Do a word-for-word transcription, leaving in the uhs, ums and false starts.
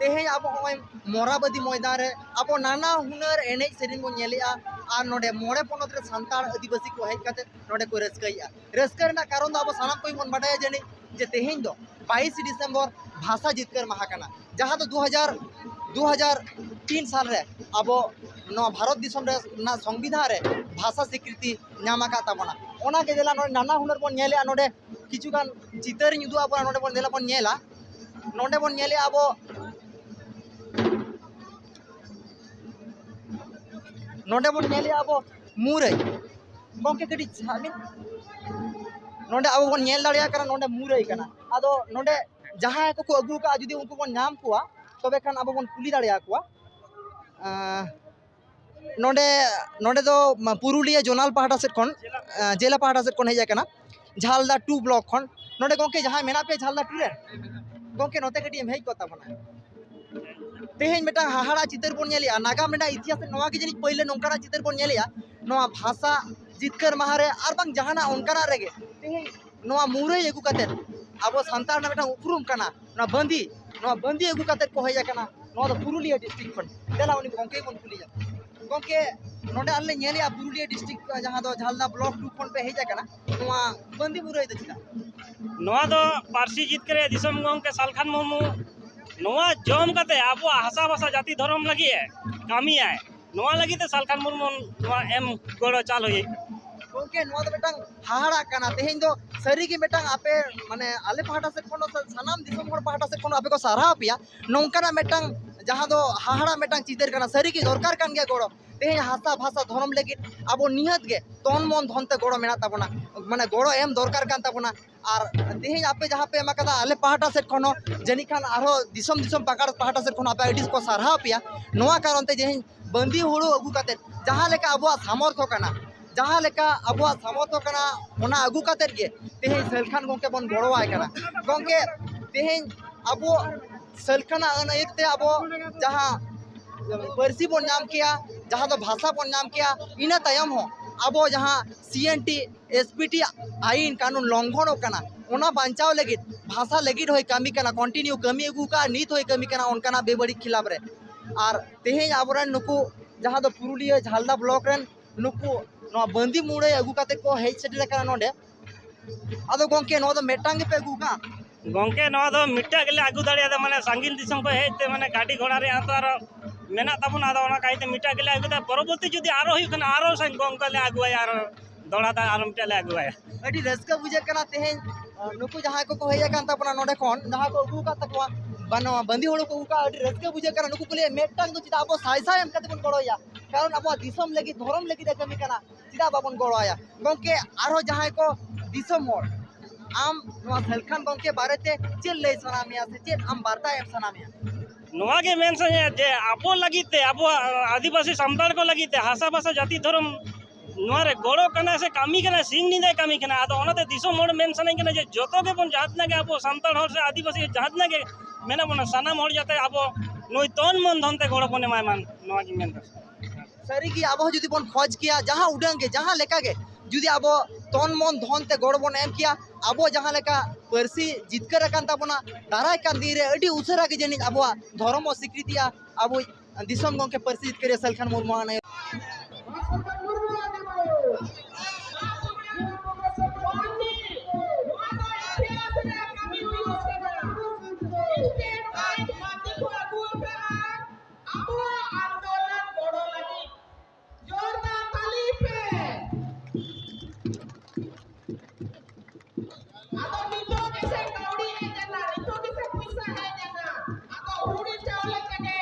ᱛᱮᱦᱮᱧ ᱟᱵᱚ ᱱᱚᱜᱼᱚᱭ ᱢᱚᱨᱟᱵᱟᱫᱤ ᱢᱚᱭᱫᱟᱱ ᱨᱮ ᱟᱵᱚ ᱱᱟᱱᱟ ᱦᱩᱱᱟᱹᱨ ᱮᱱᱮᱡ ᱥᱮᱨᱮᱧ ᱵᱚᱱ ᱧᱮᱞᱮᱜᱼᱟ, ᱟᱨ ᱱᱚᱰᱮ ᱢᱚᱬᱮ ᱯᱚᱱᱚᱛ ᱨᱮ ᱥᱟᱱᱛᱟᱲ ᱟᱹᱫᱤᱵᱟᱹᱥᱤ ᱠᱚ ᱦᱮᱡ ᱠᱟᱛᱮ ᱱᱚᱰᱮ ᱠᱚ ᱨᱟᱹᱥᱠᱟᱹᱭᱮᱜᱼᱟ᱾ ᱨᱟᱹᱥᱠᱟᱹ ᱨᱮᱱᱟᱜ ᱠᱟᱨᱚᱱ ᱫᱚ ᱟᱵᱚ ᱥᱟᱱᱟᱢ ᱠᱚᱜᱮ ᱵᱚᱱ ᱵᱟᱰᱟᱭᱟ ᱡᱟᱹᱱᱤᱡ, ᱡᱮ ᱛᱮᱦᱮᱧ ᱫᱚ ᱵᱟᱭᱤᱥ ᱰᱤᱥᱮᱢᱵᱚᱨ ᱵᱷᱟᱥᱟ ᱡᱤᱛᱠᱟᱹᱨ ᱢᱟᱦᱟ ᱠᱟᱱᱟ, ᱡᱟᱦᱟᱸ ᱫᱚ ᱫᱩ ᱦᱟᱡᱟᱨ, ᱫᱩ ᱦᱟᱡᱟᱨ ᱛᱤᱱ ᱥᱟᱞ ᱨᱮ ᱟᱵᱚ ᱱᱚᱣᱟ ᱵᱷᱟᱨᱚᱛ ᱫᱤᱥᱚᱢ ᱨᱮ, ᱨᱮᱱᱟᱜ ᱥᱚᱝᱵᱤᱫᱷᱟᱱ ᱨᱮ ᱵᱷᱟᱥᱟ ᱥᱤᱠᱨᱤᱛᱤ ᱧᱟᱢ ᱟᱠᱟᱫ ᱛᱟᱵᱚᱱᱟ᱾ ᱚᱱᱟ ᱜᱮ ᱫᱮᱞᱟ ᱱᱚᱰᱮ ᱱᱟᱱᱟ ᱦᱩᱱᱟᱹᱨ ᱵᱚᱱ ᱧᱮᱞᱮᱜᱼᱟ, ᱱᱚᱰᱮ ᱠᱤᱪᱷᱩ ᱜᱟᱱ ᱪᱤᱛᱟᱹᱨᱤᱧ ᱩᱫᱩᱜ ᱟᱵᱚᱱᱟ, ᱱᱚᱰᱮ ᱵᱚᱱ ᱫᱮᱞᱟ ᱵᱚᱱ ᱧᱮᱞᱟ, ᱱᱚᱰᱮ ᱵᱚᱱ ᱧᱮᱞᱮᱜᱼᱟ ᱟᱵᱚ ᱱᱚᱰᱮ ᱵᱚᱱ ᱧᱮᱞᱮᱜᱼᱟ ᱟᱵᱚ ᱢᱩᱨᱟᱹᱭ᱾ ᱜᱚᱢᱠᱮ, ᱠᱟᱹᱴᱤᱡ ᱥᱟᱦᱟᱜ ᱵᱤᱱ᱾ ᱱᱚᱰᱮ ᱟᱵᱚ ᱵᱚᱱ ᱧᱮᱞ ᱫᱟᱲᱮᱭᱟᱜ ᱠᱟᱱᱟ, ᱱᱚᱰᱮ ᱢᱩᱨᱟᱹᱭ ᱠᱟᱱᱟ᱾ ᱟᱫᱚ ᱱᱚᱰᱮ ᱡᱟᱦᱟᱸᱭ ᱠᱚᱠᱚ ᱟᱹᱜᱩ ᱟᱠᱟᱫᱼᱟ, ᱡᱩᱫᱤ ᱩᱱᱠᱩ ᱵᱚᱱ ᱧᱟᱢ ᱠᱚᱣᱟ, ᱛᱚᱵᱮ ᱠᱷᱟᱱ ᱟᱵᱚ ᱵᱚᱱ ᱠᱩᱞᱤ ᱫᱟᱲᱮᱭᱟᱠᱚᱣᱟ᱾ ᱟᱸ, ᱱᱚᱰᱮ, ᱱᱚᱰᱮ ᱫᱚ ᱢᱟ-, ᱯᱩᱨᱩᱞᱤᱭᱟᱹ ᱡᱳᱱᱟᱞ ᱯᱟᱦᱴᱟ ᱥᱮᱫ ᱠᱷᱚᱱ, ᱟᱸ, ᱡᱮᱞᱟ ᱯᱟᱦᱴᱟ ᱥᱮᱫ ᱠᱷᱚᱱ ᱦᱮᱡ ᱟᱠᱟᱱᱟ, ᱡᱷᱟᱞᱫᱟ ᱴᱩ ᱵᱞᱚᱠ ᱠᱷᱚᱱ᱾ ᱱᱚᱰᱮ ᱜᱚᱢᱠᱮ ᱡᱟᱦᱟᱸᱭ ᱢᱮᱱᱟᱜ ᱯᱮᱭᱟ ᱡᱷᱟᱞᱫᱟ ᱴᱩ ᱨᱮᱱ, ᱜᱚᱢᱠᱮ ᱱᱚᱛᱮ ᱠᱟᱹᱴᱤᱡ ᱮᱢ ᱦᱮᱡ ᱠᱚᱜ ᱛᱟᱵᱚᱱᱟ᱾ ᱛᱮᱦᱮᱧ ᱢᱤᱫᱴᱟᱝ ᱦᱟᱦᱟᱲᱟ ᱪᱤᱛᱟᱹᱨ ᱵᱚᱱ ᱧᱮᱞᱮᱜᱼᱟ᱾ ᱱᱟᱜᱟᱢ ᱨᱮᱱᱟᱜ ᱤᱛᱤᱦᱟᱥ ᱨᱮ ᱱᱚᱣᱟ ᱜᱮ ᱡᱟᱹᱱᱤᱡ ᱯᱳᱭᱞᱳ ᱱᱚᱝᱠᱟᱱᱟᱜ ᱪᱤᱛᱟᱹᱨ ᱵᱚᱱ ᱧᱮᱞᱮᱜᱼᱟ, ᱱᱚᱣᱟ ᱵᱷᱟᱥᱟ ᱡᱤᱛᱠᱟᱹᱨ ᱢᱟᱦᱟ ᱨᱮ ᱟᱨ ᱵᱟᱝ ᱡᱟᱦᱟᱱᱟᱜ ᱚᱱᱠᱟᱱᱟᱜ ᱨᱮᱜᱮ ᱛᱮᱦᱮᱧ ᱱᱚᱣᱟ ᱢᱩᱨᱟᱹᱭ ᱟᱹᱜᱩ ᱠᱟᱛᱮᱫ ᱟᱵᱚ ᱥᱟᱱᱛᱟᱲ ᱨᱮᱱᱟᱜ ᱢᱤᱫᱴᱟᱝ ᱩᱯᱨᱩᱢ ᱠᱟᱱᱟ, ᱱᱚᱣᱟ ᱵᱟᱸᱫᱤ, ᱱᱚᱣᱟ ᱵᱟᱸᱫᱤ ᱟᱹᱜᱩ ᱠᱟᱛᱮᱫ ᱠᱚ ᱦᱮᱡ ᱟᱠᱟᱱᱟ᱾ ᱱᱚᱣᱟ ᱫᱚ ᱯᱩᱨᱩᱞᱤᱭᱟᱹ ᱰᱤᱥᱴᱨᱤᱠᱴ ᱠᱷᱚᱱ᱾ ᱫᱮᱞᱟ ᱩᱱᱤ ᱜᱚᱢᱠᱮ ᱵᱚᱱ ᱠᱩᱞᱤᱭᱟ᱾ ᱜᱚᱢᱠᱮ, ᱱᱚᱰᱮ ᱟᱞᱮ ᱞᱮ ᱧᱮᱞᱮᱜᱼᱟ ᱯᱩᱨᱩᱞᱤᱭᱟᱹ ᱰᱤᱥᱴᱨᱤᱠᱴ, ᱡᱟᱦᱟᱸ ᱫᱚ ᱡᱷᱟᱞᱫᱟ ᱵᱞᱚᱠ ᱴᱩ ᱠᱷᱚᱱ ᱯᱮ ᱦᱮᱡ ᱟᱠᱟᱱᱟ, ᱱᱚᱣᱟ ᱵᱟᱸᱫᱤ ᱢᱩᱨᱟᱹᱭ ᱫᱚ ᱪᱮᱫᱟᱜ? ᱱᱚᱣᱟ ᱫᱚ ᱯᱟᱹᱨᱥᱤ ᱡᱤᱛᱠᱟᱹᱨᱤᱡ ᱫᱤᱥᱚᱢ ᱜᱚᱢᱠᱮ ᱥᱟᱞᱠᱷᱟᱱ ᱢᱩᱨᱢᱩ ᱱᱚᱣᱟ ᱡᱚᱢ ᱠᱟᱛᱮ ᱟᱵᱚᱣᱟᱜ ᱦᱟᱥᱟ ᱵᱷᱟᱥᱟ ᱡᱟᱹᱛᱤ ᱫᱷᱚᱨᱚᱢ ᱞᱟᱹᱜᱤᱫ ᱮ ᱠᱟᱹᱢᱤᱭᱟᱭ᱾ ᱱᱚᱣᱟ ᱞᱟᱹᱜᱤᱫ ᱛᱮ ᱥᱟᱞᱠᱷᱟᱱ ᱢᱩᱨᱢᱩ ᱱᱚᱣᱟ ᱮᱢ ᱜᱚᱲᱚ ᱪᱟᱞ ᱦᱩᱭᱩᱜ᱾ ᱜᱚᱢᱠᱮ, ᱱᱚᱣᱟ ᱫᱚ ᱢᱤᱫᱴᱟᱝ ᱦᱟᱦᱟᱲᱟᱜ ᱠᱟᱱᱟ᱾ ᱛᱮᱦᱮᱧ ᱫᱚ ᱥᱟᱹᱨᱤᱜᱮ ᱢᱤᱫᱴᱟᱝ ᱟᱯᱮ, ᱢᱟᱱᱮ, ᱟᱞᱮ ᱯᱟᱦᱴᱟ ᱥᱮᱫ ᱠᱷᱚᱱ ᱦᱚᱸ, ᱥᱟᱱᱟᱢ ᱫᱤᱥᱚᱢ ᱦᱚᱲ ᱯᱟᱦᱴᱟ ᱥᱮᱫ ᱠᱷᱚᱱ ᱦᱚᱸ ᱟᱯᱮ ᱠᱚ ᱥᱟᱨᱦᱟᱣ ᱯᱮᱭᱟ᱾ ᱱᱚᱝᱠᱟᱱᱟᱜ ᱢᱤᱫᱴᱟᱝ ᱡᱟᱦᱟᱸ ᱫᱚ ᱦᱟᱦᱟᱲᱟᱜ ᱢᱤᱫᱴᱟᱝ ᱪᱤᱛᱟᱹᱨ ᱠᱟᱱᱟ᱾ ᱥᱟᱹᱨᱤᱜᱮ ᱫᱚᱨᱠᱟᱨ ᱠᱟᱱ ᱜᱮᱭᱟ ᱜᱚᱲᱚ᱾ ᱛᱮᱦᱮᱧ ᱦᱟᱥᱟ ᱵᱷᱟᱥᱟ ᱫᱷᱚᱨᱚᱢ ᱞᱟᱹᱜᱤᱫ ᱟᱵᱚ ᱱᱤᱦᱟᱹᱛ ᱜᱮ ᱛᱚᱱ ᱢᱚᱱ ᱫᱷᱚᱱ ᱛᱮ ᱜᱚᱲᱚ ᱢᱮᱱᱟᱜ ᱛᱟᱵᱚᱱᱟ, ᱢᱟᱱᱮ, ᱜᱚᱲᱚ ᱮᱢ ᱫᱚᱨᱠᱟᱨ ᱠᱟᱱ ᱛᱟᱵᱚᱱᱟ᱾ ᱟᱨ ᱛᱮᱦᱮᱧ ᱟᱯᱮ ᱡᱟᱦᱟᱸ ᱯᱮ ᱮᱢ ᱟᱠᱟᱫᱟ, ᱟᱞᱮ ᱯᱟᱦᱴᱟ ᱥᱮᱫ ᱠᱷᱚᱱ ᱦᱚᱸ ᱡᱟᱹᱱᱤᱡ ᱠᱷᱟᱱ ᱟᱨᱦᱚᱸ ᱫᱤᱥᱚᱢ ᱫᱤᱥᱚᱢ ᱯᱟᱠᱟᱲ ᱯᱟᱦᱴᱟ ᱥᱮᱫ ᱠᱷᱚᱱ ᱟᱯᱮ ᱟᱹᱰᱤ ᱠᱚ ᱥᱟᱨᱦᱟᱣ ᱯᱮᱭᱟ᱾ ᱱᱚᱣᱟ ᱠᱟᱨᱚᱱ ᱛᱮ ᱛᱮᱦᱮᱧ ᱵᱟᱸᱫᱤ ᱦᱩᱲᱩ ᱟᱹᱜᱩ ᱠᱟᱛᱮᱫ ᱡᱟᱦᱟᱸ ᱞᱮᱠᱟ ᱟᱵᱚᱣᱟᱜ ᱥᱟᱢᱚᱨᱛᱷᱚ ᱠᱟᱱᱟ, ᱡᱟᱦᱟᱸ ᱞᱮᱠᱟ ᱟᱵᱚᱣᱟᱜ ᱥᱟᱢᱚᱨᱛᱷᱚ ᱠᱟᱱᱟ, ᱚᱱᱟ ᱟᱹᱜᱩ ᱠᱟᱛᱮᱫ ᱜᱮ ᱛᱮᱦᱮᱧ ᱥᱟᱹᱞᱠᱷᱟᱱ ᱜᱚᱢᱠᱮ ᱵᱚᱱ ᱜᱚᱲᱚᱣᱟᱭ ᱠᱟᱱᱟ᱾ ᱜᱚᱢᱠᱮ, ᱛᱮᱦᱮᱧ ᱟᱵᱚ ᱥᱟᱹᱞᱠᱷᱟᱱᱟᱜ ᱟᱹᱱ ᱟᱹᱭᱟᱹᱛ ᱛᱮ ᱟᱵᱚ ᱡᱟᱦᱟᱸ ᱯᱟᱹᱨᱥᱤ ᱵᱚᱱ ᱧᱟᱢ ᱠᱮᱜᱼᱟ, ᱡᱟᱦᱟᱸ ᱫᱚ ᱵᱷᱟᱥᱟ ᱵᱚᱱ ᱧᱟᱢ ᱠᱮᱜᱼᱟ, ᱤᱱᱟᱹ ᱛᱟᱭᱚᱢ ᱦᱚᱸ ᱟᱵᱚ ᱡᱟᱦᱟᱸ ᱥᱤ N T, S P T ᱟᱭᱤᱱ ᱠᱟᱹᱱᱩᱱ ᱞᱚᱝᱜᱷᱚᱱᱚᱜ ᱠᱟᱱᱟ, ᱚᱱᱟ ᱵᱟᱧᱪᱟᱣ ᱞᱟᱹᱜᱤᱫ ᱦᱟᱥᱟ ᱞᱟᱹᱜᱤᱫ ᱦᱚᱸᱭ ᱠᱟᱹᱢᱤ ᱠᱟᱱᱟ, ᱠᱚᱱᱴᱤᱱᱤᱭᱩ ᱠᱟᱹᱢᱤ ᱟᱹᱜᱩ ᱠᱟᱜᱼᱟ, ᱱᱤᱛ ᱦᱚᱸᱭ ᱠᱟᱹᱢᱤ ᱠᱟᱱᱟ ᱚᱱᱠᱟᱱᱟᱜ ᱵᱮᱵᱟᱹᱲᱤᱡ ᱠᱷᱤᱞᱟᱯ ᱨᱮ᱾ ᱟᱨ ᱛᱮᱦᱮᱧ ᱟᱵᱚᱨᱮᱱ ᱱᱩᱠᱩ ᱡᱟᱦᱟᱸ ᱫᱚ ᱯᱩᱨᱩᱞᱤᱭᱟᱹ ᱡᱷᱟᱞᱫᱟ ᱵᱞᱚᱠ ᱨᱮᱱ ᱱᱩᱠᱩ ᱱᱚᱣᱟ ᱵᱟᱹᱱᱫᱤ ᱢᱩᱲᱟᱹᱭ ᱟᱹᱜᱩ ᱠᱟᱛᱮ ᱠᱚ ᱦᱮᱡ ᱥᱮᱴᱮᱨ ᱟᱠᱟᱱᱟ ᱱᱚᱰᱮ᱾ ᱟᱫᱚ ᱜᱚᱝᱠᱮ, ᱱᱚᱣᱟ ᱫᱚ ᱢᱤᱫᱴᱟᱝ ᱜᱮᱯᱮ ᱟᱹᱜᱩ ᱠᱟᱜᱼᱟ? ᱜᱚᱝᱠᱮ, ᱱᱚᱣᱟ ᱫᱚ ᱢᱤᱫᱴᱟᱝ ᱜᱮᱞᱮ ᱟᱹᱜᱩ ᱫᱟᱲᱮᱭᱟᱫᱟ, ᱢᱟᱱᱮ ᱥᱟᱺᱜᱤᱧ ᱫᱤᱥᱚᱢ ᱠᱷᱚᱱ ᱦᱮᱡ ᱛᱮ ᱢᱟᱱᱮ ᱜᱟᱹᱰᱤ ᱜᱷᱚᱲᱟ ᱨᱮᱭᱟᱜ ᱛᱚ ᱟᱨᱚ ᱢᱮᱱᱟᱜ ᱛᱟᱵᱚᱱᱟ, ᱟᱫᱚ ᱚᱱᱟ ᱠᱟᱭᱛᱮ ᱢᱤᱫᱴᱟᱝ ᱜᱮᱞᱮ ᱟᱹᱜᱩ ᱫᱟ᱾ ᱯᱚᱨᱚᱵᱚᱨᱛᱤ ᱡᱩᱫᱤ ᱟᱨᱚ ᱦᱩᱭᱩᱜ ᱠᱷᱟᱱ ᱟᱨᱚ ᱥᱟᱺᱜᱤᱧ ᱜᱚᱝᱠᱮ ᱞᱮ ᱟᱹᱜᱩᱣᱟᱭᱟ, ᱟᱨᱚ ᱫᱚᱦᱲᱟ ᱫᱟ ᱟᱨᱚ ᱢᱤᱫᱴᱟᱝ ᱞᱮ ᱟᱹᱜᱩᱣᱟᱭᱟ᱾ ᱟᱹᱰᱤ ᱨᱟᱹᱥᱠᱟᱹ ᱵᱩᱡᱷᱟᱹᱜ ᱠᱟᱱᱟ ᱛᱮᱦᱮᱧ, ᱟᱸ, ᱱᱩᱠᱩ ᱡᱟᱦᱟᱸᱭ ᱠᱚᱠᱚ ᱦᱮᱡ ᱟᱠᱟᱱ ᱛᱟᱵᱚᱱᱟ ᱱᱚᱰᱮ ᱠᱷᱚᱱ, ᱡᱟᱦᱟᱸᱭ ᱠᱚ ᱟᱹᱜᱩ ᱟᱠᱟᱫ ᱛᱟᱠᱚᱣᱟ ᱵᱟᱱ-, ᱵᱟᱹᱱᱫᱤ ᱦᱩᱲᱩ ᱠᱚ ᱟᱹᱜᱩ ᱠᱟᱜᱼᱟ, ᱟᱹᱰᱤ ᱨᱟᱹᱥᱠᱟᱹ ᱵᱩᱡᱷᱟᱹᱜ ᱠᱟᱱᱟ᱾ ᱱᱩᱠᱩ ᱠᱚ ᱞᱟᱹᱭᱟ ᱢᱤᱫᱴᱟᱝ ᱫᱚ ᱪᱮᱫᱟᱜ ᱟᱵᱚ ᱥᱟᱭ ᱥᱟᱭ ᱮᱢ ᱠᱟᱛᱮ ᱵᱚᱱ ᱜᱚᱲᱚᱭᱟ, ᱠᱟᱨᱚᱱ ᱟᱵᱚᱣᱟᱜ ᱫᱤᱥᱚᱢ ᱞᱟᱹᱜᱤᱫ, ᱫᱷᱚᱨᱚᱢ ᱞᱟᱹᱜᱤᱫ ᱮ ᱠᱟᱹᱢᱤ ᱠᱟᱱᱟ, ᱪᱮᱫᱟᱜ ᱵᱟᱵᱚᱱ ᱜᱚᱲᱚ ᱟᱭᱟ? ᱜᱚᱝᱠᱮ, ᱟᱨᱦᱚᱸ ᱡᱟᱦᱟᱸᱭ ᱠᱚ ᱫᱤᱥᱚᱢ ᱦᱚᱲ, ᱟᱢ ᱱᱚᱣᱟ ᱥᱟᱹᱞᱠᱷᱟᱱ ᱜᱚᱝᱠᱮ ᱵᱟᱨᱮᱛᱮ ᱪᱮᱫ ᱞᱟᱹᱭ ᱥᱟᱱᱟ ᱢᱮᱭᱟ ᱥᱮ ᱪᱮᱫ ᱟᱢ ᱵᱟᱨᱛᱟ ᱮᱢ ᱥᱟᱱᱟ ᱢᱮᱭᱟ? ᱱᱚᱣᱟ ᱜᱮ ᱢᱮᱱ ᱥᱟᱱᱟᱧᱟ ᱡᱮ ᱟᱵᱚ ᱞᱟᱹᱜᱤᱫ ᱛᱮ, ᱟᱵᱚᱣᱟᱜ ᱟᱹᱫᱤᱵᱟᱹᱥᱤ ᱥᱟᱱᱛᱟᱲ ᱠᱚ ᱞᱟᱹᱜᱤᱫ ᱛᱮ, ᱦᱟᱥᱟ ᱵᱷᱟᱥᱟ ᱡᱟᱹᱛᱤ ᱫᱷᱚᱨᱚᱢ ᱱᱚᱣᱟ ᱨᱮ ᱜᱚᱲᱚ ᱠᱟᱱᱟ ᱥᱮ ᱠᱟᱹᱢᱤ ᱠᱟᱱᱟ, ᱥᱤᱧ ᱧᱤᱫᱟᱹᱭ ᱠᱟᱹᱢᱤ ᱠᱟᱱᱟ᱾ ᱟᱫᱚ ᱚᱱᱟᱛᱮ ᱫᱤᱥᱚᱢ ᱦᱚᱲ ᱢᱮᱱ ᱥᱟᱱᱟᱧ ᱠᱟᱱᱟ ᱡᱮ ᱡᱚᱛᱚ ᱜᱮᱵᱚᱱ ᱡᱟᱦᱟᱸ ᱛᱤᱱᱟᱹᱜ ᱜᱮ ᱟᱵᱚ ᱥᱟᱱᱛᱟᱲ ᱦᱚᱲ ᱥᱮ ᱟᱹᱫᱤᱵᱟᱹᱥᱤ ᱡᱟᱦᱟᱸ ᱛᱤᱱᱟᱹᱜ ᱜᱮ ᱢᱮᱱᱟᱜ ᱵᱚᱱᱟ, ᱥᱟᱱᱟᱢ ᱦᱚᱲ ᱡᱟᱛᱮ ᱟᱵᱚ ᱱᱩᱭ ᱛᱚᱱ ᱢᱚᱱ ᱫᱷᱚᱱ ᱛᱮ ᱜᱚᱲᱚ ᱵᱚᱱ ᱮᱢᱟᱭ ᱢᱟ, ᱱᱚᱣᱟ ᱜᱤᱧ ᱢᱮᱱᱫᱟ᱾ ᱥᱟᱹᱨᱤᱜᱮ ᱟᱵᱚ ᱦᱚᱸ ᱡᱩᱫᱤ ᱵᱚᱱ ᱠᱷᱚᱡᱽ ᱠᱮᱭᱟ, ᱡᱟᱦᱟᱸ ᱩᱰᱟᱹᱝ ᱜᱮ, ᱡᱟᱦᱟᱸ ᱞᱮᱠᱟ ᱜᱮ, ᱡᱩᱫᱤ ᱟᱵᱚ ᱛᱚᱱ ᱢᱚᱱ ᱫᱷᱚᱱ ᱛᱮ ᱜᱚᱲᱚ ᱵᱚᱱ ᱮᱢ ᱠᱮᱭᱟ, ᱟᱵᱚ ᱡᱟᱦᱟᱸ ᱞᱮᱠᱟ ᱯᱟᱹᱨᱥᱤ ᱡᱤᱛᱠᱟᱹᱨ ᱟᱠᱟᱱ ᱛᱟᱵᱚᱱᱟ, ᱫᱟᱨᱟᱭ ᱠᱟᱱ ᱫᱤᱱ ᱨᱮ ᱟᱹᱰᱤ ᱩᱥᱟᱹᱨᱟ ᱜᱮ ᱡᱟᱹᱱᱤᱡ ᱟᱵᱚᱣᱟᱜ ᱫᱷᱚᱨᱚᱢ ᱦᱚᱸ ᱥᱤᱠᱨᱤᱛᱤᱜᱼᱟ, ᱟᱵᱚ ᱫᱤᱥᱚᱢ ᱜᱚᱢᱠᱮ ᱯᱟᱹᱨᱥᱤ ᱡᱤᱛᱠᱟᱹᱨᱤᱭᱟᱹ ᱥᱟᱹᱞᱠᱷᱟᱱ ᱢᱩᱨᱢᱩᱣᱟᱜ ᱱᱮ- ᱟᱵᱚᱣᱟᱜ ᱟᱱᱫᱳᱞᱚᱱ ᱜᱚᱲᱚ ᱞᱟᱹᱜᱤᱫ ᱡᱳᱨᱫᱟᱨ ᱛᱟᱹᱞᱤ ᱯᱮ᱾ ᱟᱫᱚ ᱱᱤᱛᱚᱜ ᱜᱮᱥᱮ ᱠᱟᱹᱣᱰᱤ ᱦᱮᱡ ᱮᱱᱟ, ᱱᱤᱛᱚᱜ ᱜᱮᱥᱮ ᱯᱚᱭᱥᱟ ᱦᱮᱡ ᱮᱱᱟ᱾ ᱟᱫᱚ ᱦᱩᱲᱩ ᱪᱟᱣᱞᱮ ᱛᱮᱜᱮ